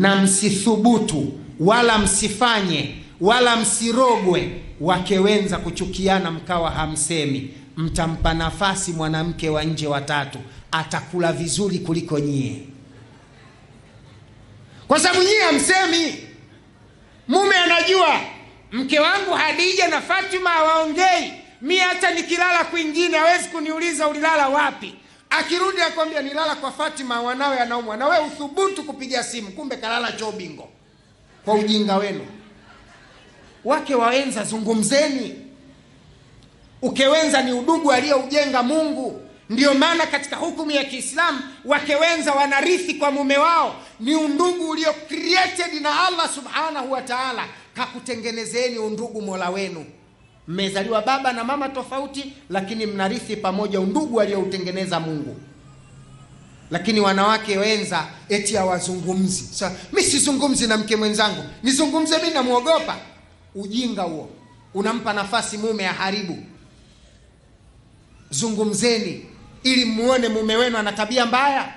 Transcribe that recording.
Na msithubutu wala msifanye wala msirogwe wake wenza kuchukiana mkawa hamsemi. Mtampa nafasi mwanamke wa nje watatu, atakula vizuri kuliko nyie, kwa sababu nyie hamsemi. Mume anajua mke wangu Hadija na Fatima hawaongei, mi hata nikilala kwingine hawezi kuniuliza ulilala wapi. Akirudi akwambia nilala kwa Fatima, wanawe anaumwa, na wewe uthubutu kupiga simu, kumbe kalala choo bingo. Kwa ujinga wenu. Wake waenza, zungumzeni. Ukewenza ni udugu aliyoujenga Mungu. Ndiyo maana katika hukumu ya Kiislamu wake wenza wanarithi kwa mume wao. Ni undugu ulio created na Allah subhanahu wa ta'ala. Kakutengenezeni undugu Mola wenu. Mmezaliwa baba na mama tofauti, lakini mnarithi pamoja undugu aliyoutengeneza Mungu. Lakini wanawake wenza eti hawazungumzi. Sasa mimi sizungumzi na mke mwenzangu, nizungumze mimi namuogopa. Ujinga huo. Unampa nafasi mume aharibu. Zungumzeni ili muone mume wenu ana tabia mbaya.